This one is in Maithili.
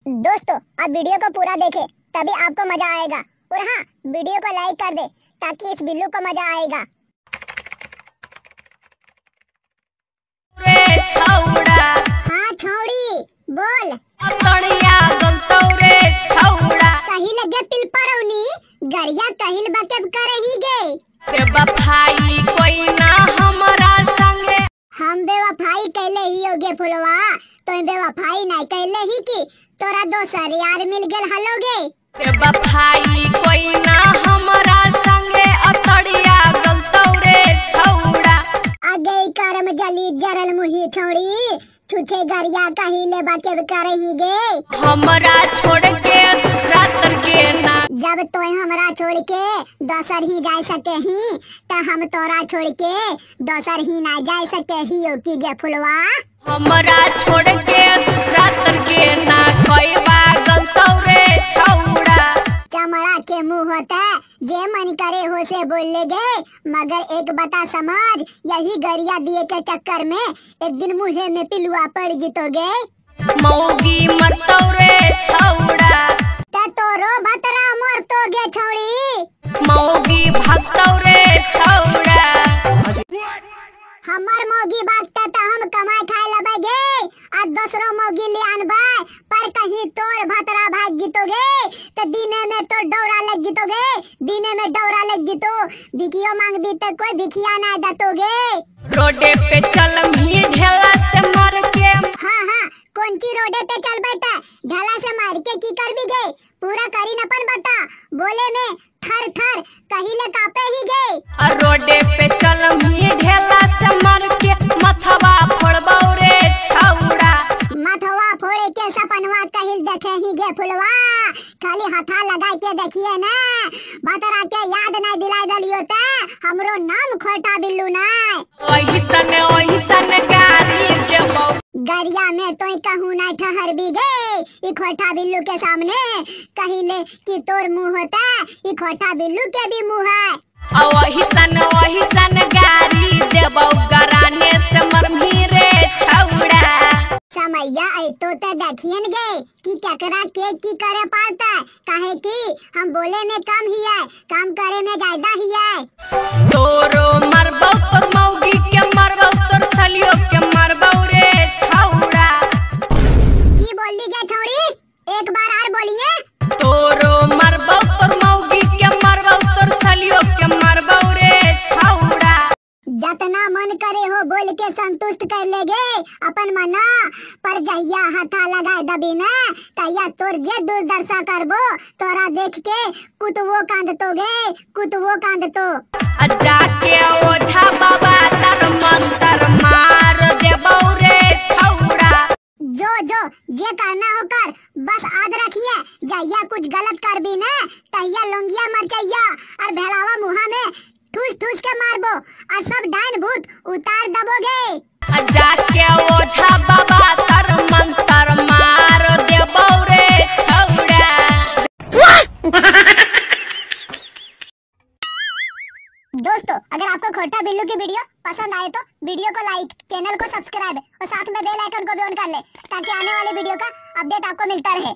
दोस्तों आप वीडियो को पूरा देखें तभी आपको मजा आएगा। और हाँ, वीडियो को लाइक कर दे ताकि इस बिल्लू को मजा आएगा। रे छौड़ा। हाँ छौड़ी बोल। रे छौड़ा। कही लगे पिलपरौनी गरिया कहिल बकेब करही गे। बेवफाई कोई ना हमरा संगे। हम बेवफाई कैले ही होगे फुलवा, तो बेवफाई नहीं कैले ही की तोरा दोसर यार मिल गेल हलोगे। बेवफाई कोई ना हमरा संगे अतड़िया गलतौ रे छौड़ा। आगे करम जली जरल मुही छौड़ी, छुछे गरिया कहिले बकेब करही गे। हमरा छोड़ के दूसरा तर के ना। जब तोय हमरा छोड़ के दोसर ही जा सके ही त हम तोरा छोड़ के दोसर ही ना जा सके ही ओ की गे फुलवा। हमरा छोड़ के दूसरा तर के ना कोई गलतौ रे छौड़ा। चमड़ा के मुंह होता जे मन करे हो से बोल ले गे, मगर एक बता समझ यही गरिया दिए के चक्कर में एक दिन मुहे में पिलुआ पड़ जितोगे। मौगी मरतौ रे छौड़ा। त तोरो भतरा मरतोगे छौड़ी। मौगी भगतौ रे छौड़ा। हमर मौगी भागता त हम कमाए खाए लबे गे आ दोसरो मौगी ले आनबे, पर कहीं तोर भतरा भाग जितोगे त दिने में तोर डौरा लग जितोगे, दिने में डौरा लग जितो, भिखियो मांगबी त कोई भिखिया ना दतोगे। रोडे पे चलमी ढेला से मार के। हाँ हाँ कौन ची रोडे पे चलबे त ढेला से मार के की करबी गे, पूरा करी नपन बता बोले में थर थर कहिले कापे ही गे। रोडे पे चलमी ढेला से मार के मथवा फोड़बौ रे छौड़ा। मथवा फोड़े के सपनवा कहिल देखे ही गे फुलवा, खाली हथा लगाई के देखिए ना भतरा के याद नहीं दिलाई दलियो त हमरो नाम खोटा बिल्लू ना। ओही सन गारी देबौ। गरिया में तोय कहूं ना ठहरबी गे ई खोटा बिल्लू के सामने, कहिले कि तोर मुंह होता ई खोटा बिल्लू के भी मुंह है। ओही सन गारी देबौ गराने से मरमी रे छौड़ा। समैया ऐतो त देखियन गे कि केकरा के की करे पड़ता, काहे कि हम बोले में कम ही है काम करे में ज्यादा ही है। तोरो मरबौ तोर मौगी के मरबौ तोर सलियो के मरबौ रे छौड़ा। की बोली गे छौड़ी, एक बार और बोलिए। तोरो मरबौ तोर मौगी के मरबौ तोर सलियो के मरबौ रे छौड़ा। जतना मन करे हो बोल के संतुष्ट कर लेगे अपन मना, पर जहिया हथा लगाए दबी ना तहिया तोर जे दुर्दशा करबो तोरा देख के कुतवो कांदतोगे, कुतवो कांदतो। जाके ओझा बाबा तर मंतर मार देबौ रे छौड़ा। जो जो जे करना हो कर, बस याद रखिए जहिया कुछ गलत करबी ना तहिया लोंगिया मरचैया और भेलावा मुहा में ठूस ठूस के मारबो और सब डाइन भूत उतार दबोगे। जाके ओझा बाबा तर मंतर मार देबौ रे छौड़ा। दोस्तों अगर आपको खोटा बिल्लू की वीडियो पसंद आए तो वीडियो को लाइक, चैनल को सब्सक्राइब और साथ में बेल आइकन को भी ऑन कर ले ताकि आने वाले वीडियो का अपडेट आपको मिलता रहे।